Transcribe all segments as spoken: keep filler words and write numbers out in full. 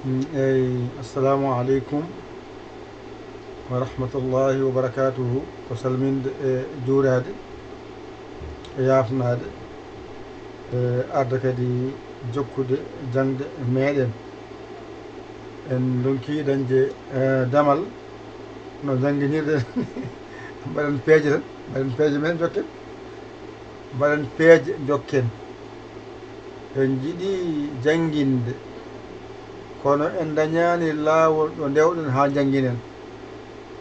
Mm, eyi, assalamu aleykum wa rahmatullahi wa barakatuhu. Ko salminde e juuraade e yaafnaade e arde kadi jokkude jaŋde meeɗen. En ndonki dañde, eh, damal no jannginirɗen. Mbaɗen peeje tan, mbaɗen peeje men, njokken. Mbaɗen peeje, njokken. En njiɗi jannginde, kono en ndañaani laawol ɗo ndewɗen haa njannginen.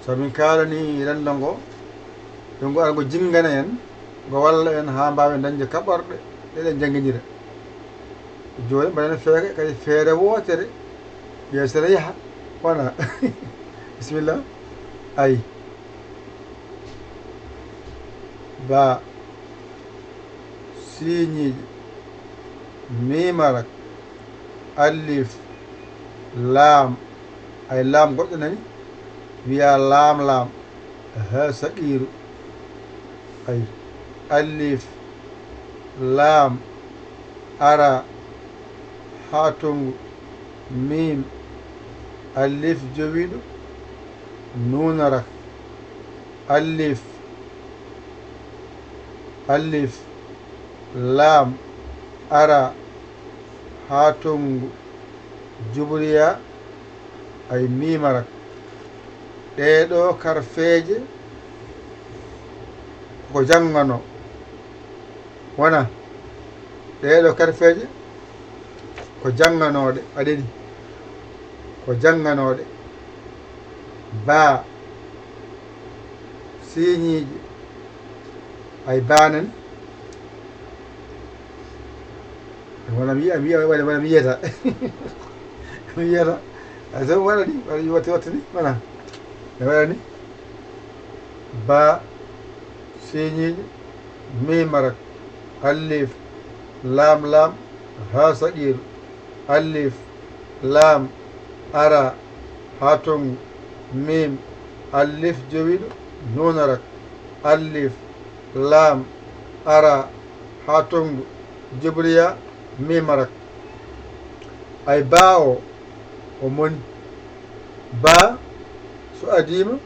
So min kaalanii renndo ngo, yo ngo ar ngo jinngana en, ngo walla en haa mbaawen dañde kaɓorɗe ɗe eɗen njannginira. Jooni mbaɗen feere kadi, feere wootere, yeesere yaha, wona? Bisimilla. Ayi. Ba, siiñiiɗi, miim arak, alif, laam, ay laam goɗɗo nani, wiyaa laam laam, haa saqiiru, ay, alif, laam, ara, haa tonngu, miim, alif jowiiɗo, nuun arak, alif, alif, laam, ara, haa tonngu, jubriya, ay miim arak. Ɗee ɗoo karfeeje ko jannganoo. Wona? Ɗee ɗoo karfeeje ko jannganooɗe, aɗa yiɗi? Ko jannganooɗe. Baa, siiñiiɗi, ay baa nani. Wona mi yiya, mi yiya, wona, wona mi yiyata. Mi yiyata. Ay, so mi waɗa ni, waɗa, waɗa, waɗa ni, wona. Mi waɗa ni. Baa, siiñiiɗi, miim arak, alif, laam, laam, haa saqiiru, alif, laam, ara, haa tonngu, miim, alif jowiiɗo, nuun arak, alif, laam, ara, haa tonngu, jubriya, miim arak. Ay baa o, o moni. Baa, so adiima,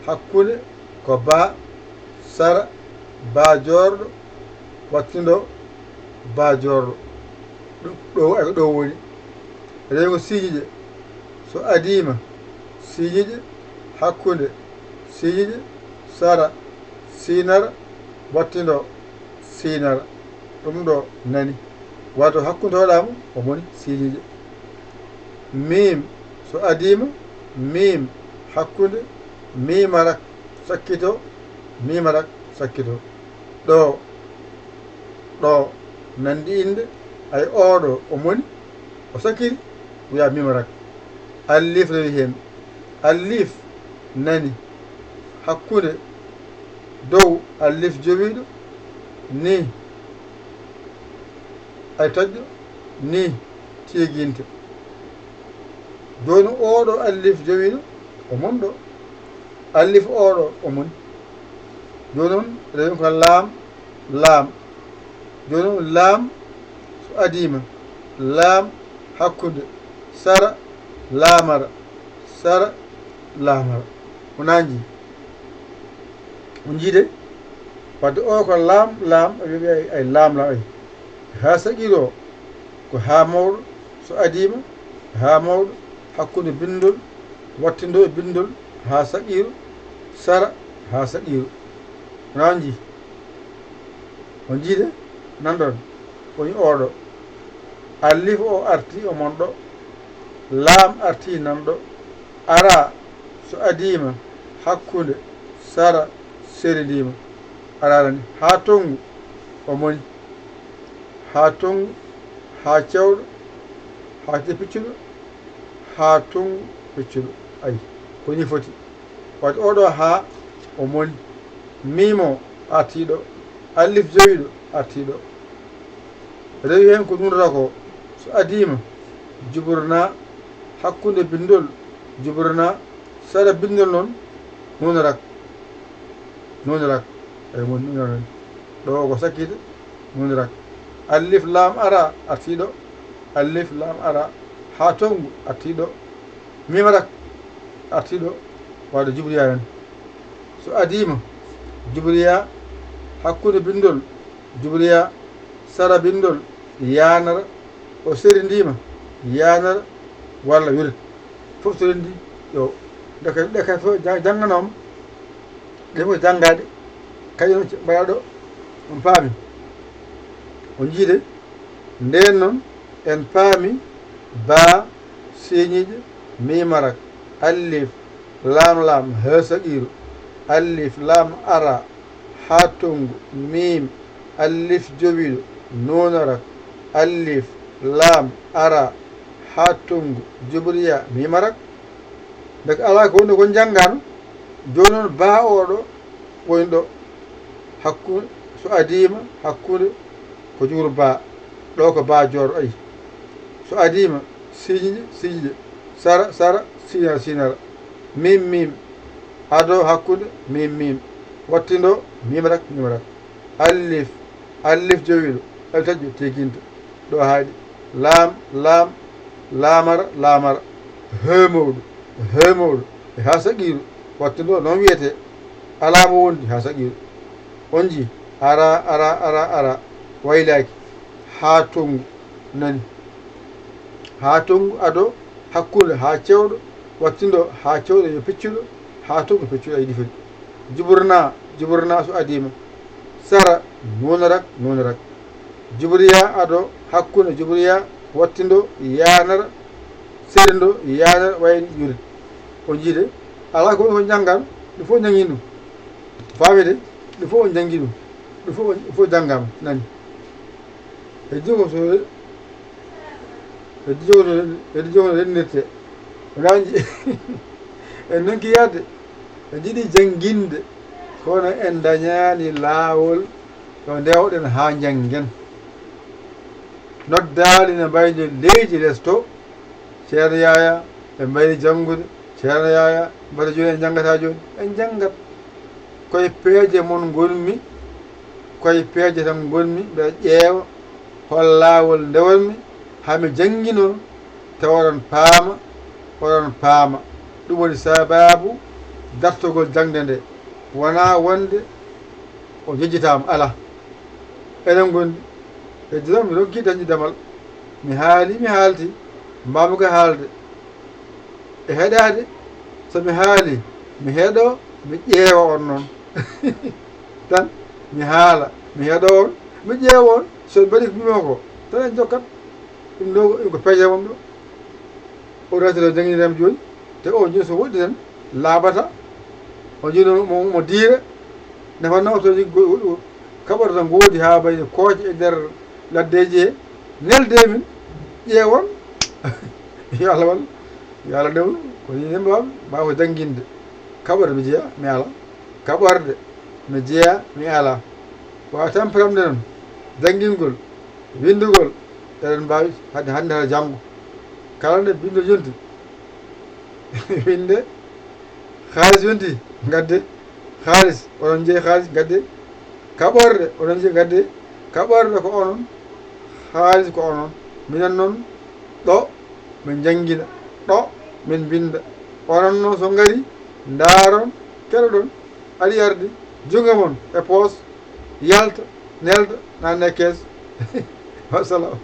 hakkunde ko baa, sara, baa joorɗo, wattindoo, baa joorɗo. Ɗum ɗo, ay ko ɗo woni. Rewi ko siiñiiɗe. So adiima, siiñiiɗe, hakkunde, siiñiiɗe, sara, siinara, wattindoo, siinara. Ɗum ɗo nani. Wato hakkunde hoɗaama, o moni siiñiiɗe. Miim, so adiima, miim, hakkunde, miim arak, sakkito, miim arak, sakkito. Ɗo, ɗo, nanndi innde, ay oo ɗo, o moni, o sakkiti, wiyaa miim arak. Alif rewi heen. Alif nani, hakkunde, dow, alif jowiiɗo, ni, ay taƴƴo, ni, tiiginte. Jooni oo ɗo alif jowiiɗo, o mon ɗo. Alif oo ɗo, o moni. Jooni noon, rewi ko laam, laam. Jooni noon, laam so adiima, laam hakkunde, sara, laamara, sara, laamara. Wonaa njii? On njii de? Wadde o ko laam, laam, a wiya ay, ay laam, laam, ay. Haa saqiiru o, ko haa mawɗo, so adiima, haa mawɗo, hakkunde binndol, wattindoo e binndol, haa saqiiru, sara, haa saqiiru. Wonaa on njii? On njii de? Nan ɗon. Woni oo ɗo. Alif o artii, o mon ɗo. Laam artii nan ɗo. Araa, so adiima, hakkunde, sara, serindiima. Araa nani. Haa tonngu, o moni. Haa tonngu, haa cewɗo, haa te piccuɗo, haa tonngu piccuɗo. Ayi, ko nii foti. Waɗi oo ɗo haa o moni. Miim o artii ɗo. Alif jowiiɗo artii ɗo. Rewi heen ko nuun rak o. So adiima, jubur naa, hakkunde binndol, jubur naa, sara binndol noon, nuun rak. Nuun rak. Eyi, mo nuun rak. Ɗo ko sakkite, nuun rak. Alif laam araa artii ɗo. Alif laam araa. haa towngu artiiɗo, miima rak artiiɗo waɗa jubriya nan. So adiima jubriya hakkunde binndol, jubriya sara binndol, yaanara, o serindiima, yaanara walla wirit. Fof so renndi yo ɗe kay, ɗe kay fof ja-, jannganooma, ɗe fof janngaade, kañum mbaɗa ɗo on paami. On njiide, ndeen noon en paami baa, siiñiiɗe, miima rak, alif, laam laam, haa saqiiru, alif, laam, ara, haa towngu, miim, alif jowiiɗo, nuuna rak, alif, laam, ara, haa towngu, jubriya, miima rak. Ndeke alaa ko woni ko njanngaano, jooni noon baa oo ɗo woni ɗo, hakkunde, so adiima hakkunde ko juur baa, ɗo ko baa jooɗo, ayi. So adiima siiñiiɗe, siiñiiɗe, sara, sara, siinara, siinara, miim, miim, ado hakkunde, miim, miim, wattindoo, miima rak, miima rak. Alif, alif jowiiɗo, alif taƴƴo teekinta, ɗo haaɗi. Laam, laam, laamara, laamara. Hee mawɗo, hee mawɗo, e haa saqiiru, wattindoo noon wiyetee. Alaa mo wondi haa saqiiru. On njii, ara, ara, ara, ara, waylaaki, haa towngu nani. Haa towngu ado, hakkunde haa cewɗo, wattindoo haa cewɗo yo peccuɗo, haa towngu peccuɗo, a yiɗi foti. Juburna, juburna so adiima. Sara, nuuna rak, nuuna rak. Jubriya ado, hakkunde jubriya, wattindoo, yaanara, serindoo, yaanara, wayni yurit. On njiide, alaa ko woni ko njanngan, ɗum fof njanngi ɗum. Faamide, ɗum fof on njanngi ɗum. Ɗum fof, ɗum fof janngaama, nani. E jogo so, e jogo, e jogo rennirte. Wonaa nji-, en nonki yaade. En njiɗi jannginde, kono en ndañaani laawol ɗo ndewɗen haa njanngen. Noddaali ne mbayde leydi les to, Ceerno Yaya, en mbayri janngude, Ceerno Yaya, mbaɗa jooni en njanngataa jooni? En njanngat. Koye peeje mon ngonmi, koye peeje tan ngonmi, mbeɗa ƴeewa hol laawol ndewanmi, haa mi janngino, tawa oɗon paama, oɗon paama. Ɗum woni sabaabu dartogol jaŋde nde, wonaa wonde o jejjitaama, alaa. Eɗen ngondi. Heddi noon, mi rokkii dañde damal. Mi haali, mi haalti, mbaawmi ko haalde. E heɗaade, so mi haali, mi heɗo, mi ƴeewa on noon. Tan, mi haala, mi heɗo on, mi ƴeewa on, so mbaɗi ko mbimi ko, tan en jokkat. Ɗum ɗo, ɗum ko peeje mon ɗo. Ordinateur o jannginirama jooni, te o jooni so woɗɗi tan, laaɓata. O jooni mo, mo diire, nafa nawtooji go-, go-, kaɓorɗe tan ngoodi haa mbayni kooƴe e nder laddeeji he. Nelde min, ƴeewon. Yo Allah wallu. Yo Allah newnu. Ko ni min mbaaw-, mbaawa jannginde. Kaɓorɗe mi jeya, mi ala. Kaɓorɗe mi jeya, mi ala. Waawa tampiramde noon. Janngingol, winndugol, eɗen mbaawi hade hannde hara janngo. Kala nde binndol yonti, winnde, haalis yonti, ngadde, haalis, oɗon njeyi haalis, ngadde, kaɓorɗe, oɗon njeyi, ngadde, kaɓorɗe ko onon, haalis ko onon. Minen noon, ɗo min njanngina, ɗo min mbinnda. Onon noon, so ngari, ndaaron, keɗoɗon, aɗi ardi, junngo mon e poos, yalta, nelda, naatna e kees. Wassalam.